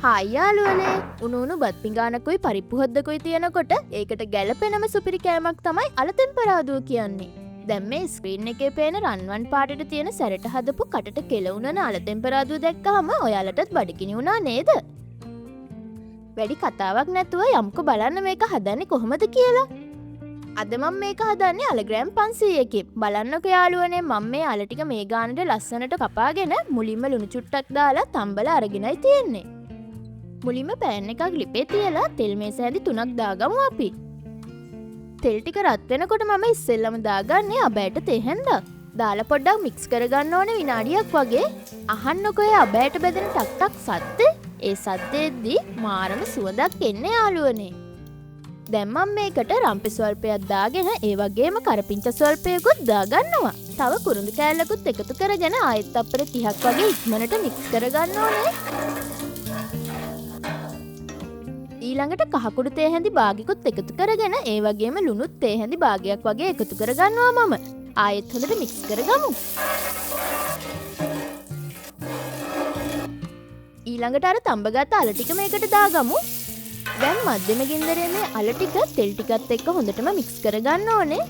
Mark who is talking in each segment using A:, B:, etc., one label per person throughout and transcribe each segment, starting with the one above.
A: Hi යාළුවනේ, උණු උණු බත් පිඟානකුයි පරිප්පු හොද්දකුයි තියෙනකොට ඒකට ගැලපෙනම සුපිරි කෑමක් තමයි අල තෙම්පරාදුව කියන්නේ. දැන් මේ ස්ක්‍රීන් එකේ පේන රන්වන් පාටට තියෙන සැරට හදපු කටට කෙලවුනන අල තෙම්පරාදුව දැක්කහම ඔයාලටත් බඩගිනි වුණා නේද? වැඩි කතාවක් නැතුව යම්කෝ බලන්න මේක හදන්නේ කොහොමද කියලා. අද මම මේක හදන්නේ අල ග්‍රෑම් 500කින්. බලන්නකෝ යාළුවනේ, මම මේ අල ටික මේ ගානට ලස්සනට කපාගෙන මුලින්ම ලුණු චුට්ටක් දාලා තම්බලා අරගෙනයි තියෙන්නේ. මුලින්ම පෑන් එකක් ලිපේ තියලා තෙල් මේස හැඳි 3ක් දාගමු අපි. තෙල් ටික රත් වෙනකොට මම ඉස්සෙල්ලම දාගන්නේ අබෑට තේ හැන්දක්. දාලා පොඩ්ඩක් මික්ස් කරගන්න ඕනේ විනාඩියක් වගේ. අහන්නකෝ ඒ අබෑට බැදෙන ටක් ටක් සද්දේ. ඒ සද්දෙද්දි මාරම සුවඳක් එන්නේ යාළුවනේ. දැන් මම මේකට රම්පෙ ස්වල්පයක් දාගෙන ඒ වගේම කරපිංච ස්වල්පයකුත් දාගන්නවා. තව කුරුඳු කෑල්ලකුත් එකතු කරගෙන ආයෙත් තප්පර 30ක් වගේ ඉක්මනට මික්ස් කරගන්න ඕනේ. ඊළඟට කහකුඩු තේ හැඳි භාගිකුත් එකතු කරගෙන ඒ වගේම ලුණුත් තේ හැඳි භාගයක් වගේ එකතු කරගන්නවා මම. ආයෙත් හොඳට මික්ස් කරගමු. ඊළඟට අර තඹගත් අල ටික මේකට දාගමු. දැන් මධ්‍යම ගින්දරේ මේ අල ටික තෙල් ටිකත් එක්ක හොඳටම මික්ස් කරගන්න ඕනේ.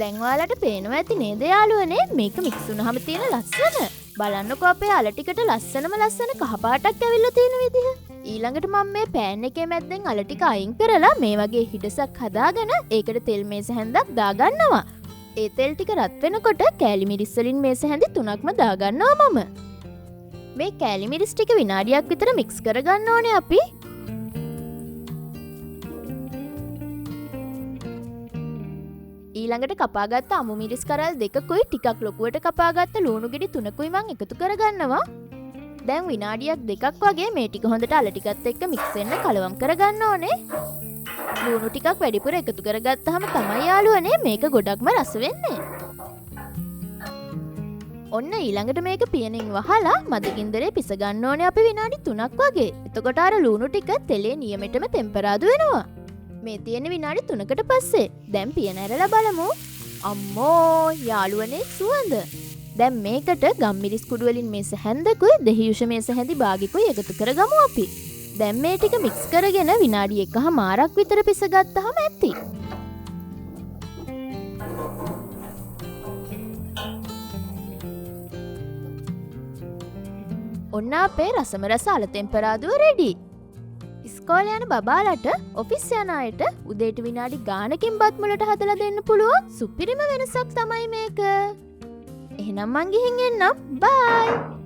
A: දැන් ඔයාලට පේනවා ඇති නේද යාළුවනේ මේක මික්ස් වුණාම තියෙන ලස්සන. බලන්නකෝ අපේ අල ටිකට ලස්සනම ලස්සන කහ පාටක් ඇවිල්ලා තියෙන විදිහ. ඊළඟට මම මේ පෑන් එකේ මැද්දෙන් අල ටික අයින් කරලා මේ වගේ හිඩසක් හදාගෙන ඒකට තෙල් මේස හැන්දක් දාගන්නවා. ඒ තෙල් ටික රත් වෙනකොට කෑලි මිරිස් වලින් මේස හැඳි 3ක්ම දාගන්නවා මම. මේ කෑලි මිරිස් ටික විනාඩියක් විතර මික්ස් කරගන්න ඕනේ අපි. ඊළඟට කපාගත්ත අමු මිරිස් කරල් 2කුයි ටිකක් ලොකුවට කපාගත්ත ලුණු ගෙඩි 3කුයි මං එකතු කරගන්නවා. දැන් විනාඩියක් දෙකක් වගේ මේ ටික හොඳට අල ටිකත් එක්ක මික්ස් වෙන්න කලවම් කරගන්න ඕනේ. ලුණු ටිකක් වැඩිපුර එකතු කරගත්තාම තමයි යාළුවනේ මේක ගොඩක්ම රස වෙන්නේ. ඔන්න ඊළඟට මේක පියනෙන් වහලා මද ගින්දරේ පිස ගන්න ඕනේ අපි විනාඩි 3ක් වගේ. එතකොට අර ලුණු ටික තෙලේ නියමෙටම තෙම්පරාදු වෙනවා. මේ තියෙන විනාඩි 3කට පස්සේ දැන් පියන ඇරලා බලමු. අම්මෝ යාළුවනේ සුවඳ. දැන් මේකට ගම්මිරිස් කුඩු වලින් මේස හැන්දකුයි දෙහි යුෂ මේස හැඳි භාගිකුයි එකතු කරගමු අපි. දැන් මේ ටික මික්ස් කරගෙන විනාඩි 1.5ක් විතර පිස ගත්තාම ඇති. ඔන්න අපේ රසම රස අල තෙම්පරාදුව රෙඩි. ඉස්කෝලේ යන බබාලට ඔෆිස් යන අයට උදේට විනාඩි ගානකින් බත් මුලට හදලා දෙන්න පුළුවන් සුපිරිම වෙනසක් තමයි මේක. එහෙනම් මං ගිහින් එන්නම්. බයි.